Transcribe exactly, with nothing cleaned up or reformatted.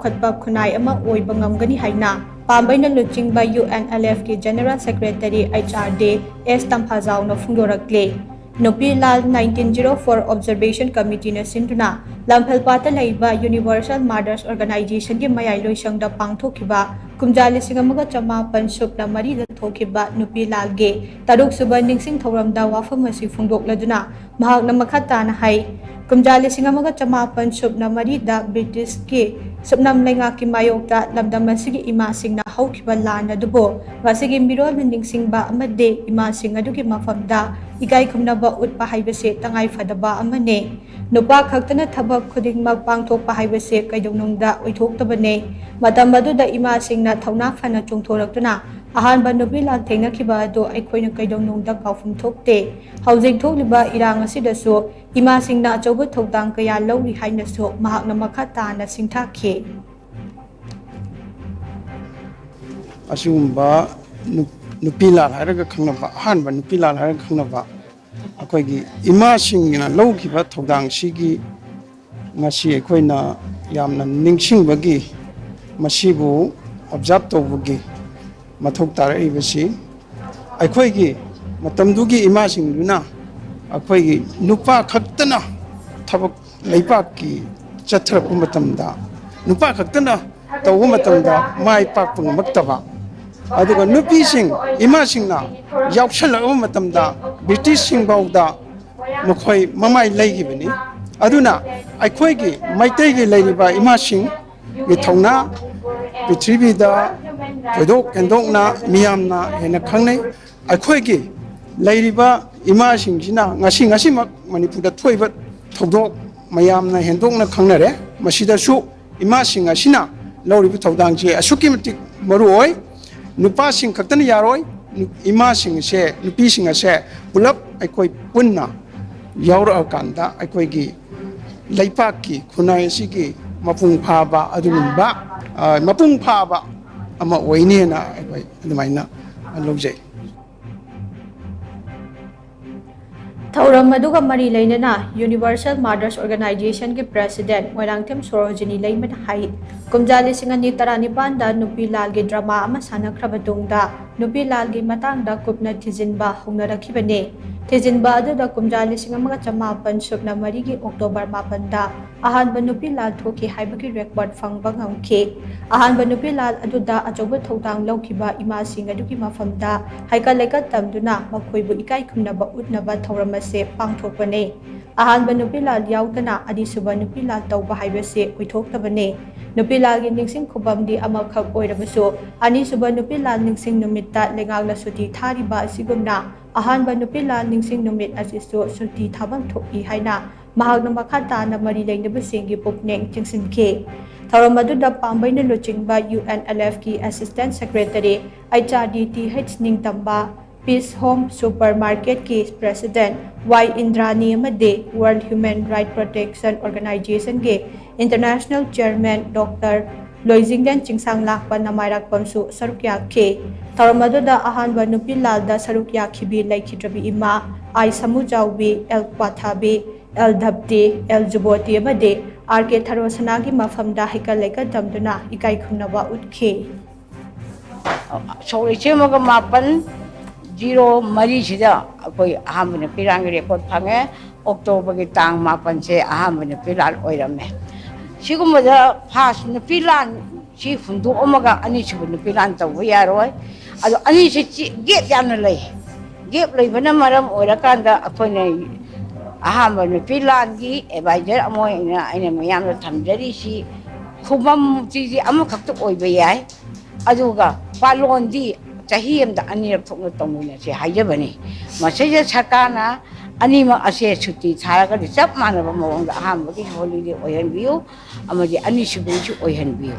ꯆꯥꯎꯈꯠꯄ ꯈꯨꯟꯅꯥꯏ ꯑꯃ ꯑꯣꯏꯕ ꯉꯝꯒꯅꯤ ꯍꯥꯏꯅ ꯄꯥꯝꯕꯩꯅ ꯂꯨꯆꯤꯡꯕ UNLFꯀꯤ General Secretary H R D S ꯇꯝꯐꯥꯖꯥꯎꯅ ꯐꯣꯡꯗꯣꯔꯛꯂꯤ꯫ ꯅꯨꯄꯤ ꯂꯥꯜ nineteen zero four Observation Committeeꯅ ꯁꯤꯟꯗꯨꯅ ꯂꯝꯐꯦꯜꯄꯥꯠꯇ ꯂꯩꯕ Universal Mothers Organizationꯒꯤ ꯃꯌꯥꯏ ꯂꯣꯏꯁꯪꯗ ꯄꯥꯡꯊꯣꯛꯈꯤꯕ ꯀꯨꯝꯖꯥ ꯂꯤꯁꯤꯡ ꯑꯃꯒ ꯆꯃꯥꯄꯟ ꯁꯨꯞꯅ ꯃꯔꯤꯗ ꯊꯣꯛꯈꯤꯕ ꯅꯨꯄꯤ ꯂꯥꯜꯒꯤ ꯇꯔꯨꯛ ꯁꯨꯕ ꯅꯤꯡꯁꯤꯡ ꯊꯧꯔꯝꯗ ꯋꯥꯐꯝ ꯑꯁꯤ ꯐꯣꯡꯗꯣꯛꯂꯗꯨꯅ ꯃꯍꯥꯛꯅ ꯃꯈꯥ ꯇꯥꯅ ꯍꯥꯏ, ꯀꯨꯝꯖꯥ ꯂꯤꯁꯤꯡ ꯑꯃꯒ ꯆꯃꯥꯄꯟ ꯁꯨꯞꯅ ꯃꯔꯤꯗ ꯕ꯭ꯔꯤꯇꯤꯁꯀꯤ ꯁꯨꯞꯅꯝ ꯂꯩꯉꯥꯛꯀꯤ ꯃꯥꯌꯣꯛꯇ ꯂꯝꯗꯝ ꯑꯁꯤꯒꯤ ꯏꯃꯥꯁꯤꯡꯅ ꯍꯧꯈꯤꯕ ꯂꯥꯟ ꯑꯗꯨꯕꯨ ꯉꯁꯤꯒꯤ ꯃꯤꯔꯣꯜꯅ ꯅꯤꯡꯁꯤꯡꯕ ꯑꯃꯗꯤ ꯏꯃꯥꯁꯤꯡ ꯑꯗꯨꯒꯤ ꯃꯐꯝꯗ ꯏꯀꯥꯏ ꯈꯨꯝꯅꯕ ꯎꯠꯄ ꯍꯥꯏꯕꯁꯤ ꯇꯉꯥꯏ ꯐꯗꯕ ꯑꯃꯅꯤ꯫ ꯅꯨꯄꯥ ꯈꯛꯇꯅ ꯊꯕꯛ ꯈꯨꯗꯤꯡꯃꯛ ꯄꯥꯡꯊꯣꯛꯄ ꯍꯥꯏꯕꯁꯤ ꯀꯩꯗꯧꯅꯨꯡꯗ ꯑꯣꯏꯊꯣꯛꯇꯕꯅꯤ꯫ ꯃꯇꯝ ꯑꯗꯨꯗ ꯏꯃꯥꯁꯤꯡꯅ ꯊꯧꯅꯥ ꯐꯅ ꯆꯣꯡꯊꯣꯔꯛꯇꯨꯅ ꯑꯍꯥꯟꯕ ꯅꯨꯄꯤ ꯂꯥꯟ ꯊꯦꯡꯅꯈꯤꯕ ꯑꯗꯨ ꯑꯩꯈꯣꯏꯅ ꯀꯩꯗꯧꯅꯨꯡꯗ ꯀꯥꯎꯐꯝ ꯊꯣꯛꯇꯦ꯫ ꯍꯧꯖꯤꯛ ꯊꯣꯛꯂꯤꯕ ꯏꯔꯥꯡ ꯑꯁꯤꯗꯁꯨ ꯏꯃꯥꯁꯤꯡꯅ ꯑꯆꯧꯕ ꯊꯧꯗꯥꯡ ꯀꯌꯥ ꯂꯧꯔꯤ ꯍꯥꯏꯅꯁꯨ ꯃꯍꯥꯛꯅ ꯃꯈꯥ ꯇꯥꯅ ꯁꯤꯡꯊꯥꯈꯤ꯫ ꯑꯁꯤꯒꯨꯝꯕ ꯅꯨ- ꯅꯨꯄꯤ ꯂꯥꯜ ꯍꯥꯏꯔꯒ ꯈꯪꯅꯕ, ꯑꯍꯥꯟꯕ ꯅꯨꯄꯤ ꯂꯥꯜ ꯍꯥꯏꯔꯒ ꯈꯪꯅꯕ ꯑꯩꯈꯣꯏꯒꯤ ꯏꯃꯥꯁꯤꯡꯅ ꯂꯧꯈꯤꯕ ꯊꯧꯗꯥꯡꯁꯤꯒꯤ ꯉꯁꯤ ꯑꯩꯈꯣꯏꯅ ꯌꯥꯝꯅ ꯅꯤꯡꯁꯤꯡꯕꯒꯤ, ꯃꯁꯤꯕꯨ ꯑꯣꯕꯖꯥꯔꯕ ꯇꯧꯕꯒꯤ ꯃꯊꯧ ꯇꯥꯔꯛꯏꯕꯁꯤ, ꯑꯩꯈꯣꯏꯒꯤ ꯃꯇꯝꯗꯨꯒꯤ ꯏꯃꯥꯁꯤꯡꯗꯨꯅ ꯑꯩꯈꯣꯏꯒꯤ ꯅꯨꯄꯥ ꯈꯛꯇꯅ ꯊꯕꯛ, ꯂꯩꯕꯥꯛꯀꯤ ꯆꯠꯊꯔꯛꯄ ꯃꯇꯝꯗ, ꯅꯨꯄꯥ ꯈꯛꯇꯅ ꯇꯧꯕ ꯃꯇꯝꯗ ꯃꯥꯏ ꯄꯥꯛꯄ ꯉꯝꯃꯛꯇꯕ, ꯑꯗꯨꯒ ꯅꯨꯄꯤꯁꯤꯡ, ꯏꯃꯥꯁꯤꯡꯅ ꯌꯥꯎꯁꯜꯂꯛꯂꯕ ꯃꯇꯝꯗ ꯕ꯭ꯔꯤꯇꯤꯁꯁꯤꯡ ꯐꯥꯎꯗ ꯃꯈꯣꯏ ꯃꯃꯥꯏ ꯂꯩꯈꯤꯕꯅꯤ꯫ ꯑꯗꯨꯅ ꯑꯩꯈꯣꯏꯒꯤ ꯃꯩꯇꯩꯒꯤ ꯂꯩꯔꯤꯕ ꯏꯃꯥꯁꯤꯡꯒꯤ ꯊꯧꯅꯥ ꯄ꯭ꯔꯤꯊꯤꯕꯤꯗ ꯊꯣꯏꯗꯣꯛ ꯍꯦꯟꯗꯣꯛꯅ ꯃꯤꯌꯥꯝꯅ ꯍꯦꯟꯅ ꯈꯪꯅꯩ꯫ ꯑꯩꯈꯣꯏꯒꯤ ꯂꯩꯔꯤꯕ ꯏꯃꯥꯁꯤꯡꯁꯤꯅ ꯉꯁꯤ, ꯉꯁꯤꯃꯛ ꯃꯅꯤꯄꯨꯔꯗ ꯊꯣꯛꯏꯕ ꯊꯧꯗꯣꯛ ꯃꯌꯥꯝꯅ ꯍꯦꯟꯗꯣꯛꯅ ꯈꯪꯅꯔꯦ꯫ ꯃꯁꯤꯗꯁꯨ ꯏꯃꯥꯁꯤꯡ ꯑꯁꯤꯅ ꯂꯧꯔꯤꯕ ꯊꯧꯗꯥꯡꯁꯦ ꯑꯁꯨꯛꯀꯤ ꯃꯇꯤꯛ ꯃꯔꯨ ꯑꯣꯏ꯫ ꯅꯨꯄꯥꯁꯤꯡ ꯈꯛꯇꯅ ꯌꯥꯔꯣꯏ, ꯏꯃꯥꯁꯤꯡ ꯑꯁꯦ, ꯅꯨꯄꯤꯁꯤꯡ ꯑꯁꯦ ꯄꯨꯂꯞ ꯑꯩꯈꯣꯏ ꯄꯨꯟꯅ ꯌꯥꯎꯔꯛꯑꯀꯥꯟꯗ ꯑꯩꯈꯣꯏꯒꯤ ꯂꯩꯄꯥꯛꯀꯤ ꯈꯨꯟꯅꯥꯏ ꯑꯁꯤꯒꯤ ꯃꯄꯨꯡ ꯐꯥꯕ ꯑꯗꯨꯒꯨꯝꯕ, ꯑ, ꯃꯄꯨꯡ ꯐꯥꯕ ꯑꯃ ꯑꯣꯏꯅꯦꯅ ꯑꯩꯈꯣꯏ ꯑꯗꯨꯃꯥꯏꯅ ꯂꯧꯖꯩ꯫ ꯊꯧꯔꯝ ꯑꯗꯨꯒ ꯃꯔꯤ ꯂꯩꯅꯅ Universal Mothers Organization ꯒꯤ President ꯃꯣꯏꯔꯥꯡꯊꯦꯝ ꯁꯣꯔꯣꯖꯤꯅꯤ ꯂꯩꯃꯅ ꯍꯥꯏ, ꯀꯨꯝꯖꯥ ꯂꯤꯁꯤꯡ ꯑꯅꯤ ꯇꯔꯥꯅꯤꯄꯥꯟꯗ ꯅꯨꯄꯤ ꯂꯥꯜꯒꯤ drama ꯑꯃ ꯁꯥꯟꯅꯈ꯭ꯔꯕ ꯇꯨꯡꯗ ꯅꯨꯄꯤ ꯂꯥꯜꯒꯤ ꯃꯇꯥꯡꯗ ꯀꯨꯞꯅ ꯊꯤꯖꯤꯟꯕ ꯍꯧꯅꯔꯛꯈꯤꯕꯅꯤ꯫ ꯊꯤꯖꯤꯟꯕ ꯑꯗꯨꯗ ꯀꯨꯝꯖꯥ ꯂꯤꯁꯤꯡ ꯑꯃꯒ ꯆꯃꯥꯄꯟ ꯁꯨꯞꯅ ꯃꯔꯤꯒꯤ October ꯃꯥꯄꯟꯗ ꯑꯍꯥꯟꯕ ꯅꯨꯄꯤ ꯂꯥꯜ ꯊꯣꯛꯈꯤ ꯍꯥꯏꯕꯒꯤ record ꯐꯪꯕ ꯉꯝꯈꯤ꯫ ꯑꯍꯥꯟꯕ ꯅꯨꯄꯤ ꯂꯥꯜ ꯑꯗꯨꯗ ꯑꯆꯧꯕ ꯊꯧꯗꯥꯡ ꯂꯧꯈꯤꯕ ꯏꯃꯥꯁꯤꯡ ꯑꯗꯨꯒꯤ ꯃꯐꯝꯗ ꯍꯩꯀꯠ ꯂꯩꯀꯠ ꯇꯝꯗꯨꯅ ꯃꯈꯣꯏꯕꯨ ꯏꯀꯥꯏ ꯈꯨꯝꯅꯕ ꯎꯠꯅꯕ ꯊꯧꯔꯝ ꯑꯁꯤ ꯄꯥꯡꯊꯣꯛꯄꯅꯤ꯫ ꯑꯍꯥꯟꯕ ꯅꯨꯄꯤ ꯂꯥꯜ ꯌꯥꯎꯗꯅ ꯑꯅꯤꯁꯨꯕ ꯅꯨꯄꯤ ꯂꯥꯜ ꯇꯧꯕ ꯍꯥꯏꯕꯁꯤ ꯑꯣꯏꯊꯣꯛꯇꯕꯅꯤ꯫ ꯅꯨꯄꯤ ꯂꯥꯜꯒꯤ ꯅꯤꯡꯁꯤꯡ ꯈꯨꯕꯝꯗꯤ ꯑꯃꯈꯛ ꯑꯣꯏꯔꯕꯁꯨ, ꯑꯅꯤꯁꯨꯕ ꯅꯨꯄꯤ ꯂꯥꯜ ꯅꯤꯡꯁꯤꯡ ꯅꯨꯃꯤꯠꯇ ꯂꯩꯉꯥꯛꯅ ꯁꯨꯇꯤ ꯊꯥꯔꯤꯕ ꯑꯁꯤꯒꯨꯝꯅ, ꯑꯍꯥꯟꯕ ꯅꯨꯄꯤ ꯂꯥꯜ ꯅꯤꯡꯁꯤꯡ ꯅꯨꯃꯤꯠ ꯑꯁꯤꯁꯨ ꯁꯨꯇꯤ ꯊꯥꯐꯝ ꯊꯣꯛꯏ ꯍꯥꯏꯅ ꯃꯍꯥꯛꯅ ꯃꯈꯥ ꯇꯥꯅ ꯃꯔꯤ ꯂꯩꯅꯕꯁꯤꯡꯒꯤ ꯄꯨꯛꯅꯤꯡ ꯆꯤꯡꯁꯤꯟꯈꯤ꯫ ꯊꯧꯔꯝ ꯑꯗꯨꯗ ꯄꯥꯝꯕꯩꯅ ꯂꯨꯆꯤꯡꯕ UNLF ꯀꯤ Assistant Secretary HRD th ꯅꯤꯡꯇꯝꯕ, Peace Home Supermarket ꯀꯤ President ꯋꯥꯏ ꯏꯟꯗ꯭ꯔꯥꯅꯤ ꯑꯃꯗꯤ World Human Rights Protection Organization ꯒꯤ International Chairman Doctor ꯂꯣꯏꯖꯤꯡꯂꯦꯟ ꯆꯤꯡꯁꯥꯡ ꯂꯥꯛꯄ ꯅꯃꯥꯏꯔꯥꯛꯄꯝꯁꯨ ꯁꯔꯨꯛ ꯌꯥꯈꯤ꯫ ꯊꯧꯔꯝ ꯑꯗꯨꯗ ꯑꯍꯥꯟꯕ ꯅꯨꯄꯤ ꯂꯥꯜꯗ ꯁꯔꯨꯛ ꯌꯥꯈꯤꯕꯤ ꯂꯩꯈꯤꯗ꯭ꯔꯕꯤ ꯏꯃꯥ ꯑꯥꯏ ꯁꯃꯨꯖꯥꯎꯕꯤ, ꯑꯦꯜ ꯀ꯭ꯋꯥꯊꯥꯕꯤ, ꯑꯦꯜ ꯙꯞꯇꯤ, ꯑꯦꯜ ꯖꯨꯕꯣꯇꯤ ꯑꯃꯗꯤ ꯑꯥꯔ ꯀꯦ ꯊꯔꯣꯁꯅꯥꯒꯤ ꯃꯐꯝꯗ ꯍꯩꯀꯠ ꯂꯩꯀꯠ ꯇꯝꯗꯨꯅ ꯏꯀꯥꯏ ꯈꯨꯝꯅꯕ ꯎꯠꯈꯤ꯫ ꯁꯣꯛ ꯂꯤꯁꯤꯡ ꯑꯃꯒ ꯃꯥꯄꯟ ꯖꯤꯔꯣ ꯃꯔꯤꯁꯤꯗ ꯑꯩꯈꯣꯏ ꯑꯍꯥꯟꯕ ꯅꯨꯄꯤ ꯂꯥꯟꯒꯤ record ꯐꯪꯉꯦ꯫ October ꯒꯤ ꯇꯥꯡ ꯃꯥꯄꯟꯁꯦ ꯑꯍꯥꯟꯕ ꯅꯨꯄꯤ ꯂꯥꯟ ꯑꯣꯏꯔꯝꯃꯦ꯫ ꯁꯤꯒꯨꯝꯕꯗ first ꯅꯨꯄꯤ ꯂꯥꯟ ꯁꯤ ꯍꯨꯟꯗꯣꯛꯑꯝꯃꯒ ꯑꯅꯤꯁꯨꯕ ꯅꯨꯄꯤ ꯂꯥꯟ ꯇꯧꯕ ꯌꯥꯔꯣꯏ꯫ ꯑꯗꯣ ꯑꯅꯤꯁꯦ ꯆꯤ-, gap ꯌꯥꯝꯅ ꯂꯩ꯫ Gap ꯂꯩꯕꯅ ꯃꯔꯝ ꯑꯣꯏꯔꯀꯥꯟꯗ ꯑꯩꯈꯣꯏꯅ ꯑꯍꯥꯟꯕ ꯅꯨꯄꯤ ꯂꯥꯟꯒꯤ advisor ꯑꯃ ꯑꯣꯏꯅ ꯑꯩꯅ ꯃꯌꯥꯝꯗ ꯊꯝꯖꯔꯤꯁꯤ ꯈꯨꯕꯝꯁꯤꯗꯤ ꯑꯃꯈꯛꯇ ꯑꯣꯏꯕ ꯌꯥꯏ, ꯑꯗꯨꯒ ꯄꯥꯂꯣꯟꯗꯤ ꯆꯍꯤ ꯑꯃꯗ ꯑꯅꯤꯔꯛ ꯊꯣꯛꯅ ꯇꯧꯃꯤꯟꯅꯁꯦ ꯍꯥꯏꯖꯕꯅꯤ꯫ ꯃꯁꯤꯗ ꯁꯔꯀꯥꯔꯅ ꯑꯅꯤꯃꯛ ꯑꯁꯦ ꯁꯨꯇꯤ ꯊꯥꯔꯒꯗꯤ ꯆꯞ ꯃꯥꯟꯅꯕ ꯃꯑꯣꯡꯗ ꯑꯍꯥꯟꯕꯒꯤ holiday ꯑꯣꯏꯍꯟꯕꯤꯌꯨ ꯑꯃꯗꯤ ꯑꯅꯤꯁꯨꯕꯒꯤꯁꯨ ꯑꯣꯏꯍꯟꯕꯤꯌꯨ꯫